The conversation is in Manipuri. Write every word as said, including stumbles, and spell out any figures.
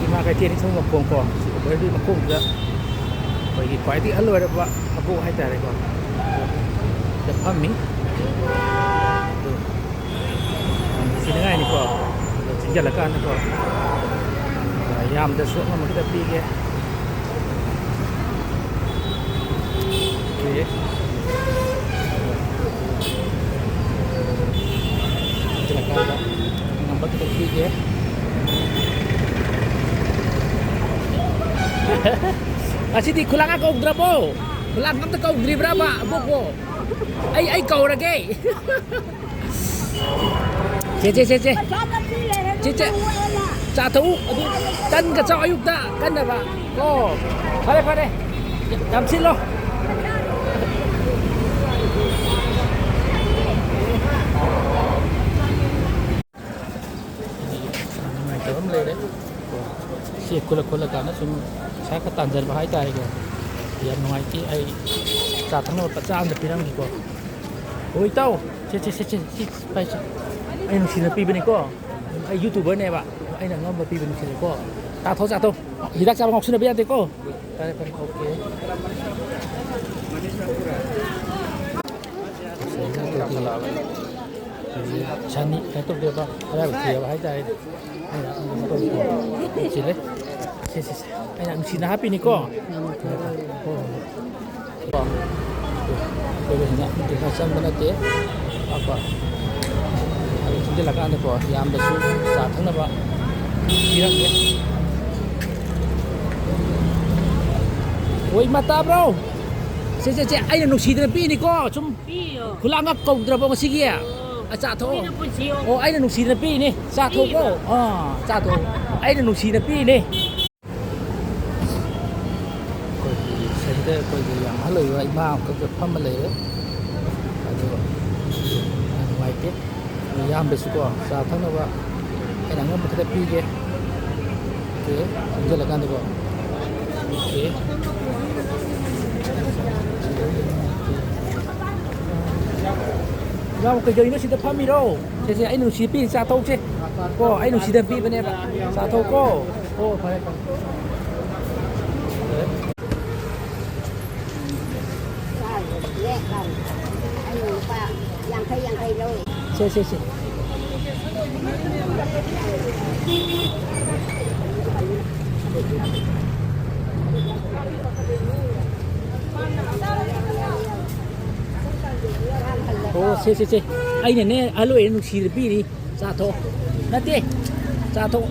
ꯏꯃꯥ ꯀꯩꯊꯦꯜ ꯏꯁꯤꯡ ꯃꯈꯣꯡ ꯀꯣ, ꯁꯤ ꯑꯣꯚꯔ ꯕ꯭ꯔꯤꯖ ꯃꯈꯣꯡꯁꯤꯗ ꯑꯩꯈꯣꯏꯒꯤ ꯈ꯭ꯋꯥꯏꯗꯒꯤ ꯑꯍꯜ ꯑꯣꯏꯔꯕ ꯑꯕꯣꯛ ꯍꯥꯏꯇꯥꯔꯦꯀꯣ, ꯁꯤꯗ ꯐꯝꯃꯤ꯫ ꯑꯗꯨ ꯁꯤꯅꯉꯥꯏꯅꯤꯀꯣ, ꯑꯗꯣ ꯆꯤꯡꯁꯤꯜꯂꯀꯥꯟꯗꯀꯣ, ꯌꯥꯝꯗ꯭ꯔꯁꯨ ꯑꯉꯝꯕ ꯈꯤꯇ ꯄꯤꯒꯦ꯫ ꯑꯣꯀꯦ꯫ ꯆꯤꯡꯁꯤꯜꯂꯀꯥꯟꯗ ꯑꯉꯝꯕ ꯈꯤꯇ ꯄꯤꯒꯦ꯫ ꯉꯁꯤꯗꯤ ꯈꯨꯂꯥꯡꯒ ꯀꯧꯗ꯭ꯔꯕꯣ? ꯈꯨꯂꯥꯡ ꯑꯝꯇ ꯀꯧꯗ꯭ꯔꯤꯕ꯭ꯔꯕ ꯑꯕꯣꯛꯄꯣ? ꯑꯩ, ꯑꯩ ꯀꯧꯔꯒꯦ꯫ ꯆꯦ, ꯆꯦ, ꯆꯦ, ꯆꯦ꯫ ꯆꯦ, ꯆꯦ꯫ ꯆꯥ ꯊꯛꯎ꯫ ꯑꯗꯨ ꯇꯟꯒ ꯆꯥꯎ ꯑꯌꯨꯛꯇ ꯀꯟꯅꯕ꯫ ꯑꯣ, ꯐꯔꯦ, ꯐꯔꯦ꯫ ꯌꯥꯝ ꯁꯤꯜꯂꯣ꯫ ꯅꯨꯡꯉꯥꯏꯇꯕ ꯑꯃ ꯂꯩꯔꯦ꯫ ꯁꯤ ꯈꯨꯠꯂ ꯈꯨꯠꯂ ꯀꯥꯟꯗ ꯁꯨꯝ ꯄꯩꯁꯥ ꯈꯔ ꯇꯥꯟꯖꯟꯕ ꯍꯥꯏꯇꯥꯔꯦꯀꯣ꯫ ꯌꯥꯝ ꯅꯨꯡꯉꯥꯏꯇꯦ꯫ ꯑꯩ ꯆꯥ ꯊꯛꯅꯕ ꯄꯆꯥ ꯑꯝꯗ ꯄꯤꯔꯝꯒꯦꯀꯣ꯫ ꯍꯣꯏ, ꯏꯇꯥꯎ꯫ ꯁꯦ, ꯁꯦ, ꯁꯦ, ꯁꯦ, ꯁꯤ, ꯄꯥꯏꯁꯦ꯫ ꯑꯩ ꯅꯨꯡꯁꯤꯅ ꯄꯤꯕꯅꯤꯀꯣ꯫ ꯑꯩ YouTuberꯅꯦꯕ꯫ ꯑꯩꯅ ꯑꯉꯝꯕ ꯄꯤꯕꯅꯤ ꯁꯤꯅꯤꯀꯣ꯫ ꯆꯥꯊꯣꯛ, ꯆꯥꯊꯣꯛ꯫ ꯍꯤꯗꯥꯛ ꯆꯥꯕ ꯉꯥꯎꯁꯤꯟꯅꯕ ꯌꯥꯗꯦꯀꯣ꯫ ꯐꯔꯦ, ꯐꯔꯦ, ꯑꯣꯀꯦ꯫ ꯁꯅꯤ ꯀꯩꯅꯣ ꯇꯧꯗꯦꯕ, ꯑꯔꯥꯏꯕ ꯊꯤꯌꯦꯕ ꯍꯥꯏꯇꯥꯔꯦ꯫ ꯑꯩꯅ ꯁꯤꯜꯂꯦ꯫ ꯁꯦ, ꯁꯦ, ꯁꯦ꯫ ꯑꯩꯅ ꯅꯨꯡꯁꯤꯅ ꯍꯥꯞꯄꯤꯅꯤꯀꯣ꯫ ꯀꯣ꯫ ꯑꯩꯈꯣꯏꯗ ꯍꯦꯟꯅ ꯑꯃꯠꯇ ꯆꯪꯕ ꯅꯠꯇꯦ꯫ ꯂꯥꯛꯄ꯫ ꯑꯗꯨ ꯊꯨꯝꯖꯤꯜꯂꯀꯥꯟꯗꯀꯣ, ꯌꯥꯝꯗꯁꯨ ꯆꯥ ꯊꯛꯅꯕ ꯄꯤꯔꯝꯒꯦ꯫ ꯍꯣꯏ, ꯏꯃꯥ ꯇꯥꯕ꯭ꯔꯣ? ꯁꯦ, ꯁꯦ, ꯁꯦ, ꯑꯩꯅ ꯅꯨꯡꯁꯤꯗꯅ ꯄꯤꯅꯤꯀꯣ꯫ ꯁꯨꯝ ꯄꯤꯌꯣ꯫ ꯈꯨꯂꯥꯡꯒ ꯀꯧꯗ꯭ꯔꯕꯣ ꯉꯁꯤꯒꯤ? ꯑꯆꯥ ꯊꯣꯛꯑꯣ꯫ ꯃꯤꯅ ꯄꯨꯟꯁꯤꯌꯣ꯫ ꯑꯣ, ꯑꯩꯅ ꯅꯨꯡꯁꯤꯗꯅ ꯄꯤꯅꯤ꯫ ꯆꯥ ꯊꯣꯛꯑꯣ꯫ ꯄꯤꯕ꯫ ꯑꯥ, ꯆꯥ ꯊꯣꯛꯑꯣ꯫ ꯑꯩꯅ ꯅꯨꯡꯁꯤꯗꯅ ꯄꯤꯅꯤ꯫ ꯑꯩꯈꯣꯏꯒꯤ ꯁꯤꯗ ꯑꯩꯈꯣꯏꯒꯤ ꯌꯥꯝ ꯑꯍꯜ ꯑꯣꯏꯕ ꯏꯃꯥ ꯑꯃꯈꯛ ꯐꯝꯃ ꯂꯩꯔꯦ꯫ ꯑꯗꯣ ꯌꯥꯝ ꯅꯨꯡꯉꯥꯏꯇꯦ꯫ ꯏꯌꯥꯝꯕꯁꯨꯀꯣ, ꯆꯥ ꯊꯛꯅꯕ ꯑꯩꯅ ꯑꯉꯝꯕ ꯈꯤꯇ ꯄꯤꯒꯦ꯫ ꯑꯣꯀꯦ, ꯆꯪꯁꯤꯜꯂꯀꯥꯟꯗꯀꯣ꯫ ꯑꯣꯀꯦ꯫ ꯏꯌꯥꯝꯕ, ꯀꯩꯗꯧꯔꯤꯅꯣ ꯁꯤꯗ ꯐꯝꯃꯤꯔꯣ? ꯁꯦ, ꯁꯦ, ꯑꯩꯅ ꯅꯨꯡꯁꯤꯕ ꯄꯤꯔꯤ ꯆꯥ ꯊꯛꯎꯁꯦ꯫ ꯀꯣ, ꯑꯩ ꯅꯨꯡꯁꯤꯗꯅ ꯄꯤꯕꯅꯦꯕ꯫ ꯆꯥ ꯊꯛꯎꯀꯣ꯫ ꯑꯣ, ꯐꯔꯦ, ꯐꯔꯦ꯫ ꯂꯨꯄꯥ ꯌꯥꯡꯈꯩ, ꯌꯥꯡꯈꯩ ꯂꯧꯔꯦ꯫ ꯁꯦ, ꯁꯦ, ꯁꯦ꯫ ꯑꯣ, ꯁꯦ, ꯁꯦ, ꯁꯦ꯫ ꯑꯩꯅꯅꯦ, ꯑꯍꯜ ꯑꯣꯏꯔꯦ ꯅꯨꯡꯁꯤꯗꯅ ꯄꯤꯔꯤ꯫ ꯆꯥ ꯊꯛꯑꯣ꯫ ꯅꯠꯇꯦ, ꯆꯥ ꯊꯛꯑꯣ꯫